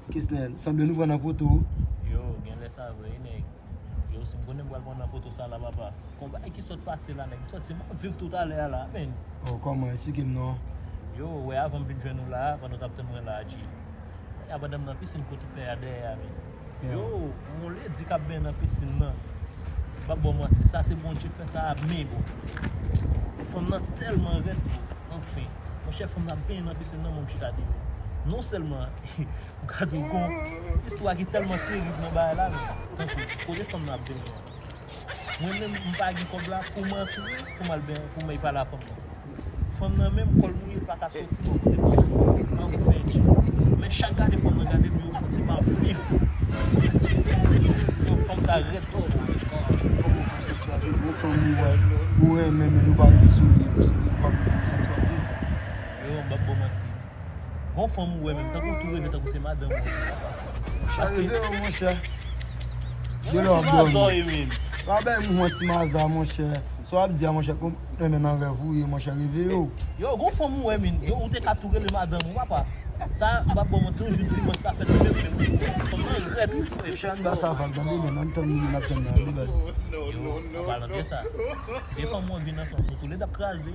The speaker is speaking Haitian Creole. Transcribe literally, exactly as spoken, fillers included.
Kesnel, sanble nou pran nan poto. Yo, gen lè sa vre, wi, nèg. Yo, si m konnen m pral pran nan poto sa la, papa. Konba ki sot pase la, nèg. M santi m ap viv toutalè a la, men. Oh, kòman? Esplike m non. Yo, wè, avan m vin jwenn ou la, pandan w t ap tann mwen la, G. Wè, a madanm nan pisin kote pè a dèyè a, men. Yo, m on ledi k ap benyen nan pisin nan. M p ap ba w manti, sa se Bondye k fè sa a, men bon. Fanm nan tèlman rèd, bro. Anfen, monchè, fanm nan ap benyen nan pisin nan, mwen m chita deyò. Non sèlman, m ka di w gon istwa ki tèlman terib nan bagay la, men, tankou, kote fanm nan ap benyen an. Mwen menm, m pa gen kòb la pou m antre, pou m al benyen, pou m al pale a fanm nan. Fanm nan menm, kò l mouye, l pa ka soti bò kote m ye. Anfen, G. Men chak gade fanm nan gade m, yo, m santi m ap viv. Fanm sa rèd twòp. Kòman fanm santi w ap viv? Yon fanm ou wè, ou renmen, men nou pa rive sou li, pou se li, ou pa di m santi w ap viv. Yo, m p ap ba w manti. Gon fanm ou wè menm, tankou w tou reve, tankou se madanm ou. Sa reve yo, monchè. De lè w ap Ti mazò dòmi. Yo menm. Pa bay moun manti maza, monchè. Sa w ap di a, monchè, kòm renmen nan rèv ou ye, monchè, reve yo. Yo, gon fanm ou wè, men. Yo, ou te ka tou rele madanm ou, papa. Sa, m p ap ba w manti, yon jou dimanch sa fèt, menm, menm. Fanm nan rèd, wi, frè. Monchè, ann ba sa vag, tande, men, ann tann li, n ap tann nan, de baz. Yo, an palan de sa, si te fanm ou an vin ansanm, nou tou lè d ap kraze.